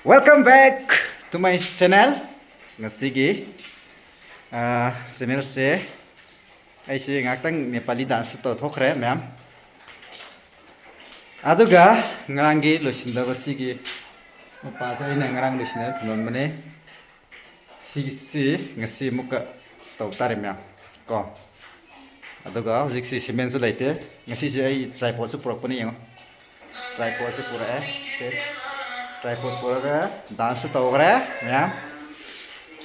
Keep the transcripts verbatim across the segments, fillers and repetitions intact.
Welcome back to my channel. ꯉꯁꯤꯒꯤ ꯆꯦꯅꯦꯜꯁꯦ ꯑꯩꯁꯦ ꯉꯥꯏꯍꯥꯛꯇꯪ ꯅꯦꯄꯥꯂꯤ ꯗꯥꯟꯁꯁꯨ ꯇꯧꯊꯣꯛꯈ꯭ꯔꯦ ꯃꯌꯥꯝ꯫ ꯑꯗꯨꯒ ꯉꯔꯥꯡꯒꯤ ꯂꯣꯏꯁꯤꯟꯗꯕ ꯁꯤꯒꯤ ꯃꯄꯥꯁꯦ ꯑꯩꯅ ꯉꯔꯥꯡ ꯂꯣꯏꯁꯤꯟꯅ ꯊꯝꯂꯝꯕꯅꯦ꯫ ꯁꯤꯒꯤꯁꯤ ꯉꯁꯤ ꯑꯃꯨꯛꯀ ꯇꯧ ꯇꯥꯔꯦ ꯃꯌꯥꯝ ꯀꯣ꯫ ꯑꯗꯨꯒ ꯍꯧꯖꯤꯛꯁꯤ ꯁꯤꯃꯦꯟꯁꯨ ꯂꯩꯇꯦ꯫ ꯉꯁꯤꯁꯦ ꯑꯩ ꯇ꯭ꯔꯥꯏꯄꯣꯠꯁꯨ ꯄꯨꯔꯛꯄꯅꯦ, ꯌꯦꯡꯉꯣ꯫ ꯇ꯭ꯔꯥꯏꯄꯣꯠꯁꯨ ꯄꯨꯔꯛꯑꯦ꯫ ꯁꯦ, ꯇ꯭ꯔꯥꯏꯄꯣꯠ ꯄꯨꯔꯒ ꯗꯥꯟꯁꯁꯨ ꯇꯧꯈ꯭ꯔꯦ ꯃꯌꯥꯝ꯫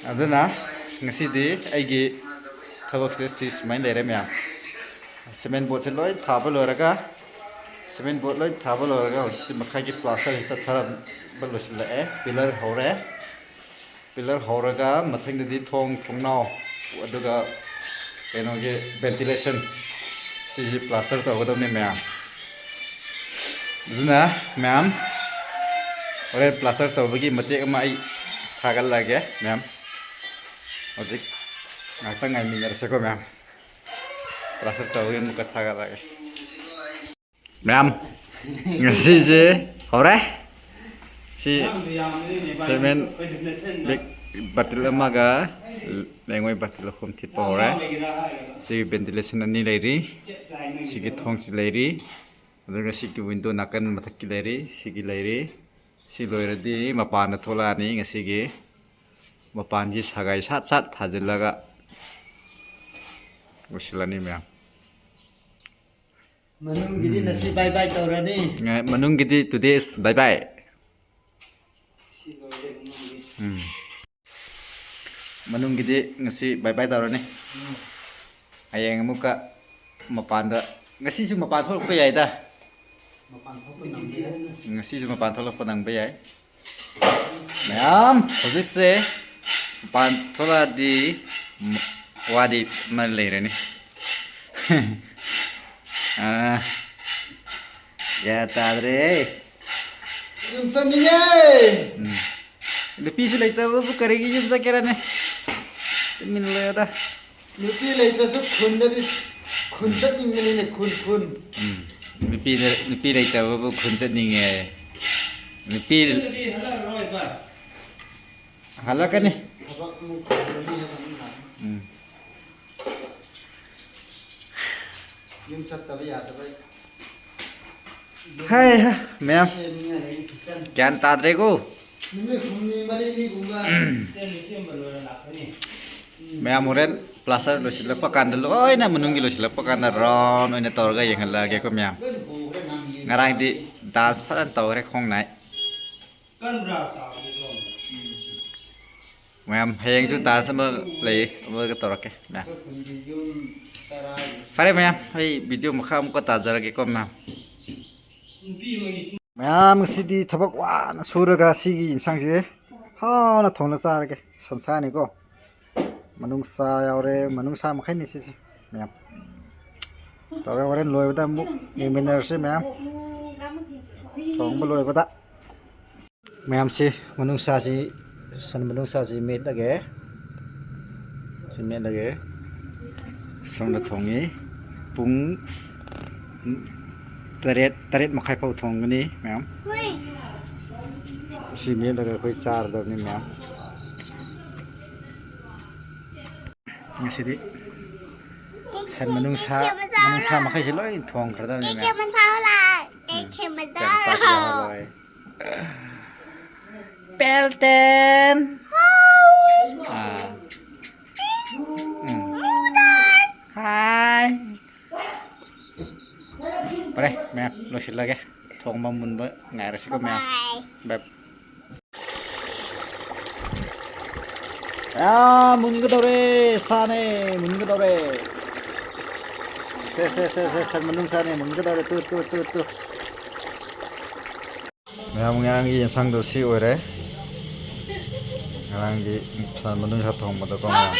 ꯑꯗꯨꯅ ꯉꯁꯤꯗꯤ ꯑꯩꯒꯤ ꯊꯕꯛꯁꯦ ꯁꯤ ꯁꯨꯃꯥꯏꯅ ꯂꯩꯔꯦ ꯃꯌꯥꯝ꯫ ꯁꯤꯃꯦꯟ ꯕꯣꯠꯁꯦ ꯂꯣꯏ ꯊꯥꯕ ꯂꯣꯏꯔꯒ, ꯁꯤꯃꯦꯟ ꯕꯣꯠ ꯂꯣꯏ ꯊꯥꯕ ꯂꯣꯏꯔꯒ ꯍꯧꯖꯤꯛꯁꯤ ꯃꯈꯥꯒꯤ ꯄ꯭ꯂꯥꯁꯇꯔꯁꯤ ꯆꯠꯊꯔꯕ ꯂꯣꯏꯁꯤꯜꯂꯛꯑꯦ꯫ ꯄꯤꯂꯔ ꯍꯧꯔꯦ꯫ ꯄꯤꯂꯔ ꯍꯧꯔꯒ ꯃꯊꯪꯗꯗꯤ ꯊꯣꯡ ꯊꯣꯡꯅꯥꯎ, ꯑꯗꯨꯒ ꯀꯩꯅꯣꯒꯤ ꯚꯦꯟꯇꯤꯂꯦꯁꯟ, ꯁꯤꯁꯤ ꯄ꯭ꯂꯥꯁꯇꯔ ꯇꯧꯒꯗꯕꯅꯤ ꯃꯌꯥꯝ꯫ ꯑꯗꯨꯅ ꯃꯌꯥꯝ, ꯍꯣꯔꯦꯟ ꯄ꯭ꯂꯥꯁꯇꯔ ꯇꯧꯕꯒꯤ ꯃꯇꯦꯛ ꯑꯃ ꯑꯩ ꯊꯥꯒꯠꯂꯛꯑꯒꯦ ꯃꯌꯥꯝ꯫ ꯍꯧꯖꯤꯛ ꯉꯥꯏꯍꯥꯛꯇꯪ ꯉꯥꯏꯃꯤꯟꯅꯔꯁꯦꯀꯣ ꯃꯌꯥꯝ꯫ ꯄ꯭ꯂꯥꯁꯇꯔ ꯇꯧꯕꯒꯤ ꯑꯃꯨꯛꯀ ꯊꯥꯒꯠꯂꯛꯑꯒꯦ꯫ ꯃꯌꯥꯝ, ꯉꯁꯤꯁꯦ ꯍꯧꯔꯦ꯫ ꯁꯤ ꯁꯤꯃꯦꯟ ꯕꯦꯛ ꯕꯥꯇꯤꯜ ꯑꯃꯒ ꯂꯩꯉꯣꯏ ꯕꯥꯇꯤꯜ ꯑꯍꯨꯝ ꯊꯤꯠꯄ ꯍꯧꯔꯦ꯫ ꯁꯤꯒꯤ ꯚꯦꯟꯇꯤꯂꯦꯁꯟ ꯑꯅꯤ ꯂꯩꯔꯤ꯫ ꯁꯤꯒꯤ ꯊꯣꯡꯁꯤ ꯂꯩꯔꯤ꯫ ꯑꯗꯨꯒ ꯁꯤꯒꯤ ꯋꯤꯟꯗꯣ ꯅꯥꯀꯟ ꯃꯊꯛꯀꯤ ꯂꯩꯔꯤ꯫ ꯁꯤꯒꯤ ꯂꯩꯔꯤ꯫ ꯁꯤ ꯂꯣꯏꯔꯗꯤ ꯃꯄꯥꯟꯗ ꯊꯣꯛꯂꯛꯑꯅꯤ ꯉꯁꯤꯒꯤ꯫ ꯃꯄꯥꯟꯒꯤ ꯁꯒꯥꯏ ꯁꯥꯠ ꯁꯥꯠ ꯊꯥꯖꯤꯜꯂꯒ ꯂꯣꯏꯁꯤꯜꯂꯅꯤ ꯃꯌꯥꯝ꯫ ꯃꯅꯨꯡꯒꯤꯗꯤ ꯉꯁꯤ ꯕꯥꯏ ꯕꯥꯏ ꯇꯧꯔꯅꯤ꯫ ꯉ-, ꯃꯅꯨꯡꯒꯤꯗꯤ today is bye bye꯫ ꯁꯤ ꯂꯣꯏꯔꯦ ꯃꯅꯨꯡꯒꯤ꯫ ꯎꯝ꯫ ꯃꯅꯨꯡꯒꯤꯗꯤ ꯉꯁꯤ ꯕꯥꯏ ꯕꯥꯏ ꯇꯧꯔꯅꯤ꯫ ꯎꯝ꯫ ꯍꯌꯦꯡ ꯑꯃꯨꯛꯀ ꯃꯄꯥꯟꯗ, ꯉꯁꯤꯁꯨ ꯃꯄꯥꯟ ꯊꯣꯛꯂꯛꯄ ꯌꯥꯏꯗ꯫ ꯃꯄꯥꯟ ꯊꯣꯛꯄ ꯅꯪꯗꯦ꯫ ꯉꯁꯤꯁꯨ ꯃꯄꯥꯟ ꯊꯣꯛꯂꯛꯄ ꯅꯪꯕ ꯌꯥꯏ꯫ ꯃꯌꯥꯝ ꯍꯧꯖꯤꯛꯁꯦ ꯃꯄꯥꯟ ꯊꯣꯛꯂꯛꯑꯗꯤ ꯋꯥꯗꯤ ꯑꯃ ꯂꯩꯔꯅꯤ꯫ ꯑꯥ, ꯒ꯭ꯌꯥꯟ ꯇꯥꯗ꯭ꯔꯦ꯫ ꯌꯨꯝ ꯆꯠꯅꯤꯡꯉꯦ꯫ ꯎꯝ꯫ ꯅꯨꯄꯤꯁꯨ ꯂꯩꯇꯕꯕꯨ ꯀꯔꯤꯒꯤ ꯌꯨꯝ ꯆꯠꯀꯦꯔꯅꯦ? ꯇꯨꯃꯤꯟ ꯂꯩꯌꯣꯗ꯫ ꯅꯨꯄꯤ ꯂꯩꯇ꯭ꯔꯁꯨ ꯈꯨꯟꯗꯗꯤ, ꯈꯨꯟ ꯆꯠꯅꯤꯡꯕꯅꯤꯅꯦ, ꯈꯨꯟ, ꯈꯨꯟ꯫ ꯎꯝ꯫ ꯅꯨꯄꯤꯗ-, ꯅꯨꯄꯤ ꯂꯩꯇꯕꯕꯨ ꯈꯨꯟ ꯆꯠꯅꯤꯡꯉꯦ꯫ ꯅꯨꯄꯤ ꯈꯨꯟꯗꯗꯤ ꯍꯜꯂꯛꯑꯔꯣꯏ, ꯍꯜꯂꯛꯀꯅꯤ꯫ ꯊꯕꯛ ꯑꯃꯨꯛ ꯇꯧꯔꯅꯤ ꯍꯥꯏꯕ ꯑꯃ ꯂꯥꯛꯑꯦ꯫ ꯎꯝ꯫ ꯌꯨꯝ ꯆꯠꯇꯕ ꯌꯥꯗꯕ꯫ ꯍꯩ ꯍꯥ, ꯃꯌꯥꯝ꯫ ꯁꯦꯝꯅꯤꯡꯉꯥꯏ ꯂꯩ, ꯀꯤꯠꯆꯟ꯫ ꯒ꯭ꯌꯥꯟ ꯇꯥꯗ꯭ꯔꯦꯀꯣ꯫ ꯅꯨꯃꯤꯠ ꯍꯨꯝꯅꯤ ꯃꯔꯤꯅꯤꯒꯨꯝꯕ꯫ ꯁꯦꯝꯕ ꯂꯣꯏꯔ ꯂꯥꯛꯀꯅꯤ꯫ ꯃꯌꯥꯝ ꯍꯣꯔꯦꯟ ꯄ꯭ꯂꯥꯁꯇꯔ ꯂꯣꯏꯁꯤꯜꯂꯛꯄ ꯀꯥꯟꯗ, ꯂꯣꯏꯅ ꯃꯅꯨꯡꯒꯤ ꯂꯣꯏꯁꯤꯜꯂꯛꯄ ꯀꯥꯟꯗ ꯔꯥꯎꯟ ꯑꯣꯏꯅ ꯇꯧꯔꯒ ꯌꯦꯡꯍꯜꯂꯛꯑꯒꯦꯀꯣ ꯃꯌꯥꯝ꯫ ꯉꯔꯥꯡꯗꯤ ꯗꯥꯟꯁ ꯐꯖꯅ ꯇꯧꯈ꯭ꯔꯦ ꯈꯣꯡꯅꯥꯏ꯫ ꯃꯌꯥꯝ ꯍꯌꯦꯡꯁꯨ ꯗꯥꯟꯁ ꯑꯃ ꯂꯩ, ꯑꯃꯒ ꯇꯧꯔꯛꯀꯦ ꯃꯌꯥꯝ꯫ ꯐꯔꯦ ꯃꯌꯥꯝ, ꯑꯩ ꯚꯤꯗꯤꯑꯣ ꯃꯈꯥ ꯑꯃꯨꯛꯀ ꯇꯥꯖꯔꯒꯦꯀꯣ ꯃꯌꯥꯝ꯫ ꯃꯌꯥꯝ ꯉꯁꯤꯗꯤ ꯊꯕꯛ ꯋꯥꯅ ꯁꯨꯔꯒ ꯁꯤꯒꯤ ꯌꯦꯟꯁꯥꯡꯁꯦ ꯍꯥꯎꯅ ꯊꯣꯡꯅ ꯆꯥꯔꯒꯦ꯫ ꯁꯟꯁꯥꯅꯤꯀꯣ꯫ ꯃꯅꯨꯡꯁꯥ ꯌꯥꯎꯔꯦ, ꯃꯅꯨꯡꯁꯥ ꯃꯈꯩꯅꯤ ꯁꯤꯁꯦ ꯃꯌꯥꯝ꯫ ꯇꯧꯔꯦ, ꯍꯣꯔꯦꯟ ꯂꯣꯏꯕꯗ ꯑꯃꯨꯛ ꯌꯦꯡꯃꯤꯟꯅꯔꯁꯤ ꯃꯌꯥꯝ꯫ ꯊꯣꯡꯕ ꯂꯣꯏꯕꯗ꯫ ꯃꯌꯥꯝꯁꯤ ꯃꯅꯨꯡꯁꯥꯁꯤ, ꯁꯟ ꯃꯅꯨꯡꯁꯥꯁꯤ ꯃꯦꯠꯂꯒꯦ꯫ ꯁꯤ ꯃꯦꯠꯂꯒꯦ꯫ ꯁꯣꯝꯗ ꯊꯣꯡꯉꯤ꯫ ꯄꯨꯡ ꯇꯔꯦꯠ, ꯇꯔꯦꯠ ꯃꯈꯥꯏ ꯐꯥꯎ ꯊꯣꯡꯒꯅꯤ ꯃꯌꯥꯝ꯫ ꯁꯤ ꯃꯦꯠꯂꯒ ꯑꯩꯈꯣꯏ ꯆꯥꯔꯗꯕꯅꯤ ꯃꯌꯥꯝ꯫ ꯉꯁꯤꯗꯤ ꯁꯟ ꯃꯅꯨꯡꯁꯥ, ꯃꯅꯨꯡꯁꯥ ꯃꯈꯩꯁꯤ ꯂꯣꯏ ꯊꯣꯡꯈ꯭ꯔꯗꯕꯅꯤ ꯃꯌꯥꯝ꯫ ꯎꯝ꯫ ꯆꯥꯛ ꯄꯥꯛ ꯌꯥꯎꯔꯣꯏ꯫ ꯄꯦꯜꯇꯦꯟ꯫ ꯑꯥ꯫ ꯎꯝ꯫ ꯍꯥꯏ꯫ ꯐꯔꯦ, ꯃꯌꯥꯝ, ꯂꯣꯏꯁꯤꯜꯂꯒꯦ꯫ ꯊꯣꯡꯕ ꯃꯨꯟꯕ ꯉꯥꯏꯔꯁꯤꯀꯣ, ꯃꯌꯥꯝ꯫ ꯕꯥꯏ꯫ ꯑꯥ, ꯃꯨꯟꯒꯗꯧꯔꯦ, ꯁꯥꯅꯦ, ꯃꯨꯟꯒꯗꯧꯔꯦ꯫ ꯁꯦ, ꯁꯦ, ꯁꯦ, ꯁꯦ, ꯁꯟ ꯃꯅꯨꯡ ꯁꯥꯅꯦ, ꯃꯨꯟꯒꯗꯧꯔꯦ꯫ ꯇꯨ, ꯇꯨ, ꯇꯨ, ꯇꯨ꯫ ꯃꯌꯥꯝ, ꯉꯔꯥꯡꯒꯤ ꯌꯦꯟꯁꯥꯡꯗꯣ ꯁꯤ ꯑꯣꯏꯔꯦ꯫ ꯉꯔꯥꯡꯒꯤ ꯁꯟ ꯃꯅꯨꯡꯁꯥ ꯊꯣꯡꯕꯗꯣꯀꯣ, ꯃꯌꯥꯝ꯫